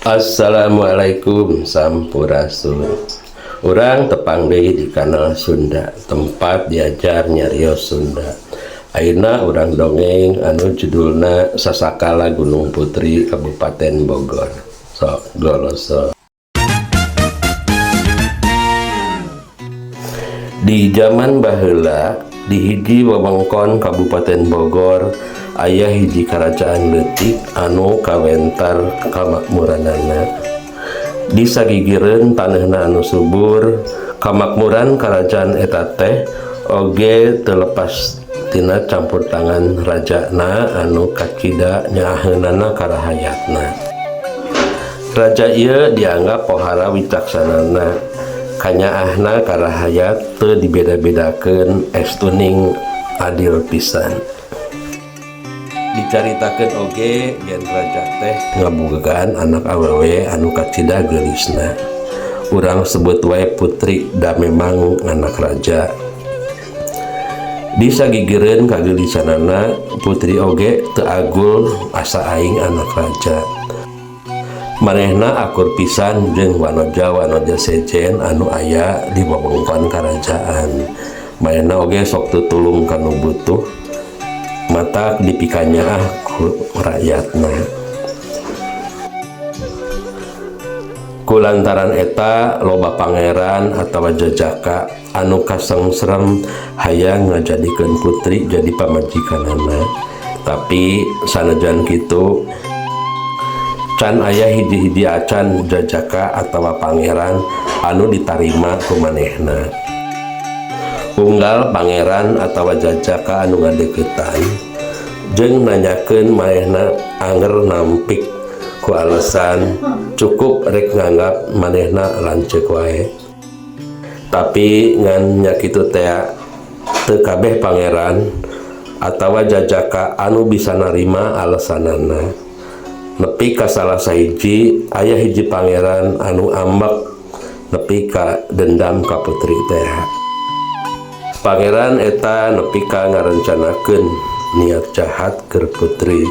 Assalamualaikum, sampurasun. Urang tepang deui di kanal Sunda, tempat diajar nyarios Sunda. Ayeuna urang dongeng anu judulna Sasakala Gunung Putri, Kabupaten Bogor. Sok goloso. Di zaman baheula, di hiji wewengkon Kabupaten Bogor, aya hiji karajaan leutik anu kawentar kamakmuranana. Di sagigireun taneuhna anu subur, kamakmuran karajaan eta teh oge teu lepas tina campur tangan rajana anu kacida nyaaheunana ka rahayatna. Raja ieu dianggap pohara wicaksanana, kanyaahna ka rahayat teu dibeda-bedakeun, estuning adil pisan. Dicaritakeun oge yen raja teh ngabogaan anak awewe anu kacida geulisna. Urang sebut wae Putri, da memang anak raja. Di sagigireun kageulisanana, Putri oge teu agul asa aing anak raja. Manehna akur pisan jeung wanoja-wanoja sejen anu aya di wewengkon karajaan. Manehna oge sok tutulung ka nu butuh, matak dipikanyaah ku rakyatna. Kulantaran eta, loba pangeran atawa jajaka anu kasengsrem hayang ngajadikeun Putri jadi pamajikanana. Tapi sanajan kitu, can aya hiji-hiji acan jajaka atawa pangeran anu ditarima ku manehna. Unggal pangeran atawa jajaka anu ngadeukeutan jeung nanyakeun, manehna anger nampik ku alasan cukup rek nganggap manehna lanceuk wae. Tapi ngan nya kitu tea, teu kabeh pangeran atawa jajaka anu bisa narima alesanana. Nepi ka salah sahiji, aya hiji pangeran anu ambek nepi ka dendam ka Putri teh. Pangeran eta nepi ka ngarencanakeun niat jahat keur Putri.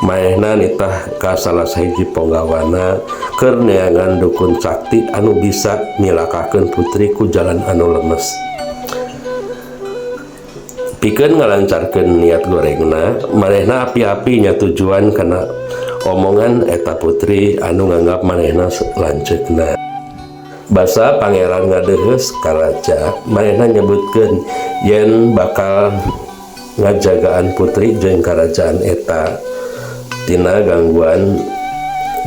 Manehna nitah ka salah sahiji ponggawana keur neangan dukun sakti anu bisa nyilakakeun Putri ku jalan anu lemes. Pikeun ngalancarkeun niat gorengna, manehna api-api nyatujuan kana omongan eta Putri anu nganggap manehna lanceukna. Basa pangeran ngadeuheus ka raja, manehna nyebutkeun yen bakal ngajagaan Putri jeung karajaan eta tina gangguan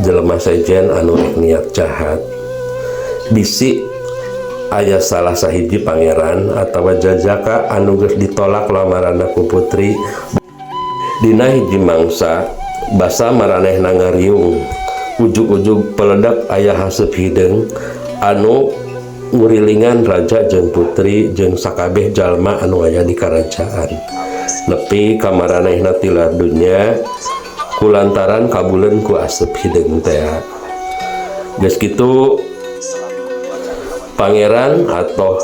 jelema sejen anu rek niat jahat. Bisi aya salah sahiji pangeran atawa jajaka anu geus ditolak lamaranna ku Putri. Dina hiji mangsa, basa maranehna ngariung, ujug-ujug peledak aya haseup hideung anu ngurilingan raja jeung putri jeung sakabeh jalma anu aya di karajaan. Nepi ka maranehna tilar dunya kulantaran kabuleun ku aseup hideung tea. Geus kitu, pangeran atau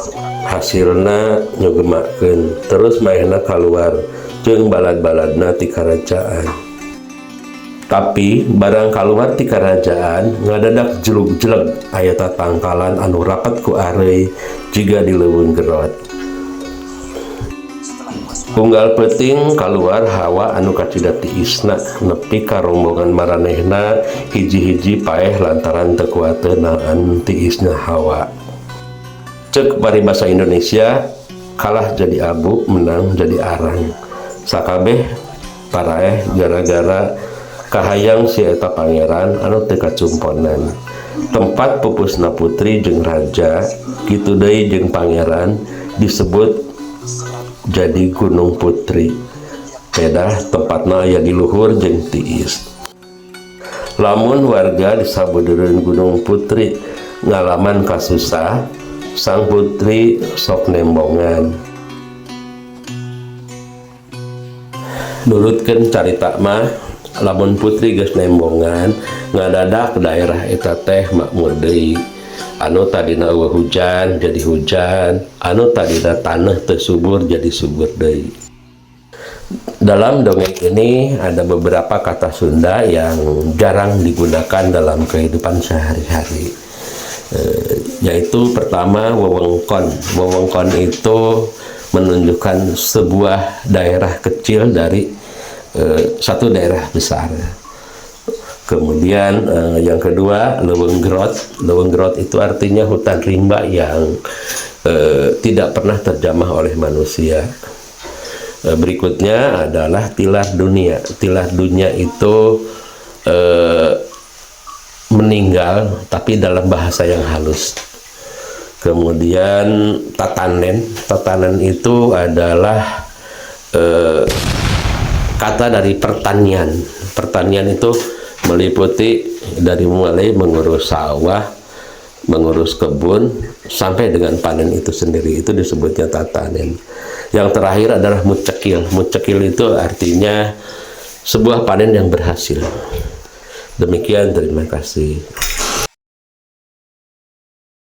hasilna nyugemakeun, terus manehna kaluar jeung balad-baladna ti karajaan. Tapi barang kaluar ti karajaan, ngadadak jelug-jeleg aya tatangkalan anu rapat ku areuy jiga di leuweung gerot. Unggal peuting kaluar hawa anu kacida tiisna, nepi ka rombongan maranehna hiji-hiji paeh lantaran teu kuateun nahan tiisna hawa. Ceuk paribasa Indonesia, kalah jadi abu, menang jadi arang. Sakabeh paraeh gara-gara kahayang si eta pangeran anu teu kacumponan. Tempat pupusna putri jeung raja, kitu deui jeung pangeran, disebut jadi Gunung Putri. Pedah tempatna aya di luhur jeung tiis. Lamun warga di sabudeureun Gunung Putri ngalaman kasusah, sang putri sok nembongan. Nurutkeun carita mah, lamun putri geus nembongan, ngadadak daerah eta teh makmur deui. Anu tadina euweuh hujan jadi hujan, anu tadina taneuh teu subur jadi subur deui. Dalam dongeng ini ada beberapa kata Sunda yang jarang digunakan dalam kehidupan sehari-hari. Yaitu pertama, wewengkon. Wewengkon itu menunjukkan sebuah daerah kecil dari satu daerah besar. Kemudian yang kedua, leuweung gerot. Leuweung gerot itu artinya hutan rimba yang tidak pernah terjamah oleh manusia. Berikutnya adalah tilar dunia. Tilar dunia itu meninggal, tapi dalam bahasa yang halus. Kemudian tatanen. Tatanen itu adalah kata dari pertanian. Pertanian itu meliputi dari mulai mengurus sawah, mengurus kebun, sampai dengan panen itu sendiri. Itu disebutnya tatanen. Yang terakhir adalah mucekil. Mucekil itu artinya sebuah panen yang berhasil. Demikian, terima kasih.